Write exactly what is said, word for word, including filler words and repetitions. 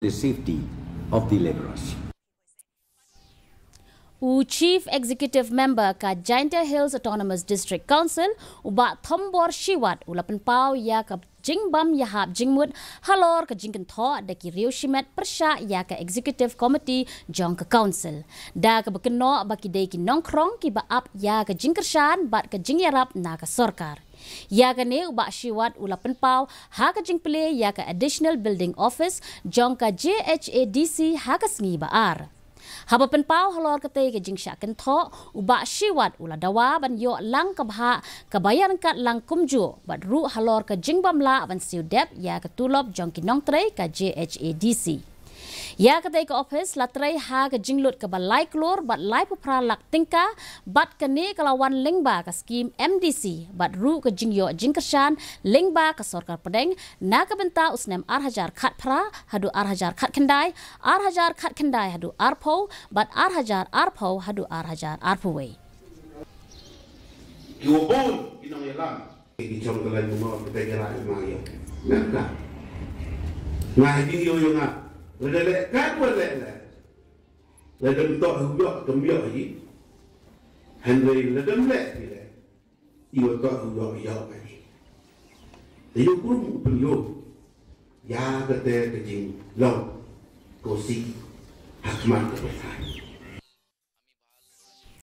the safety of the laborers. U Chief Executive Member ka Jaintia Hills Autonomous District Council, u Bah Thombor Shiwat, u la pynpaw ïa ka jingbym ïahap jingmut halor ka jingkynthoh da ki riew shimet pyrshah ïa ka Executive Committee jong ka Council, da kaba kynnoh ba ki dei ki nongkhrong kiba ap ïa ka jingkyrshan bad ka jingïarap na ka sorkar. Ïa kane u Bah Shiwat u la pynpaw ha ka jingplie ïa ka Additional Building Office jong ka J H A D C ha ka sngi ba ar. Haba pynpaw halor katei ka jingshah kynthoh, u Bah Shiwat u la dawa ban ïoh lang ka bhah kaba ïaryngkat lang kumjuh bad ruh halor ka jingbym lah ban siew dep ïa ka tulop jong ki nongtrei ka J H A D C. Ïa katei ka office la trei ha ka jinglut kaba lai klur bad laiphew phra lak tyngka, bad kane ka la wan lyngba ka skim M D C bad ruh ka jingïoh jingkyrshan lyngba ka sorkar pdeng na ka bynta u snem ar hajar khatphra haduh ar hajar khatkhyndai, ar hajar khatkhyndai haduh arphew bad ar hajar arphew haduh ar hajar arphew wei. Ki wa bun ki nongïalam. Ki chong ka lai mo ki ta ki rai ma ïa. Naka. Nga hi jing ïoh ïoh nga. Lada leh kat wa leh leh. Lada mtoh hu ïoh kam ïoh hi. Hynrei lada mleh hi leh. Iwa toh hu ïoh ïoh ka hi. Te ïoh krum u pynïoh. Ïa kata ka jinglong ko si ha khmat ka pyrthei.